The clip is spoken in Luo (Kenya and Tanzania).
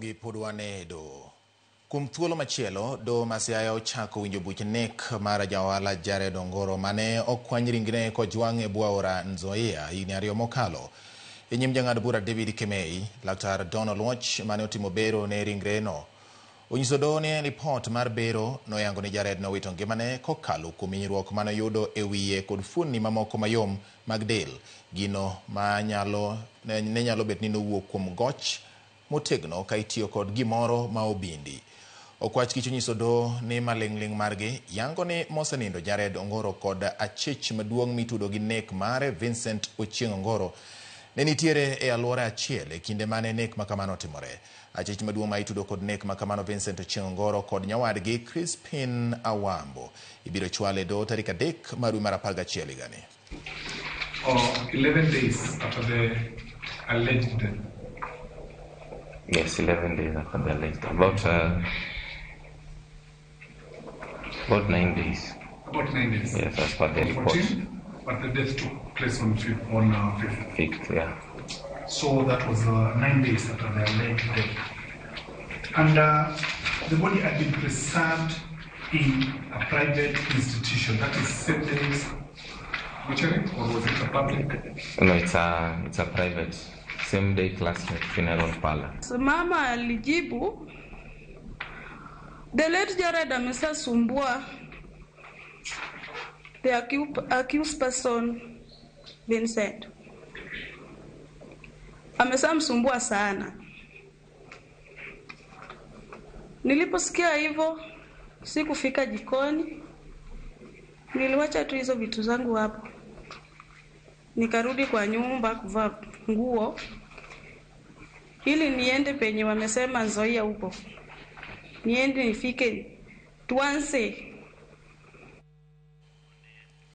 Gi pod wane e doho. Kuom thuolo machielo, doho ma Siaya ochako winjo buch nek mar jaohala Jared Ongoro mane okwany ringre kojwang' e bwo aora Nzoia higni 2 mokalo. E nyim jang'ad bura David Kemei, Laktar Don Oluoch mane otimo bero ne ringre no onyiso doho ni ripot mar bero noyango ni Jared nowito ngimane kokalo kuom hinyruok mane oyudo e wiye kod fuonni mamoko mayom mag del, gino ma ne nyalo bet ni nowuok kuom goch motegno ka itiyo kod gimoro ma obindi. Okwach kich onyiso doho ni maling'ling' margi yango ni mosenindo Jared Ongoro kod achich maduong' mitudo gi nek mare Vincent Ochieng' Ongoro ne nitiere e alwora achiel e kinde mane nek makamano otimore. Achich maduong' ma itudo kod nek makamano Vincent Ochieng' Ongoro kod nyawadgi Crispin Awambo ibiro chwal e doho tarik 3 mar dwe mar 11 higani. 11 days after the alleged death. Yes, 11 days after the alleged. About 9 days. About 9 days. Yes, as per the report. 14, but the death took place on 5th. On 5th. 5th, yeah. So that was 9 days after the alleged death. And the body had been preserved in a private institution. That is 7 days mortuary, or was it a public? No, it's a private. Same day class funeral parlor. So mama alijibu, the late Jared amesasumbua the accused person Vincent. Amesamsumbua sana. Niliposikia hivyo sikufika jikoni. Niliwacha tu hizo vitu zangu hapo. Nikarudi kwa nyumba kuvaa nguo ili niende penye wamesema Nzoia huko. Niende nifike tuanze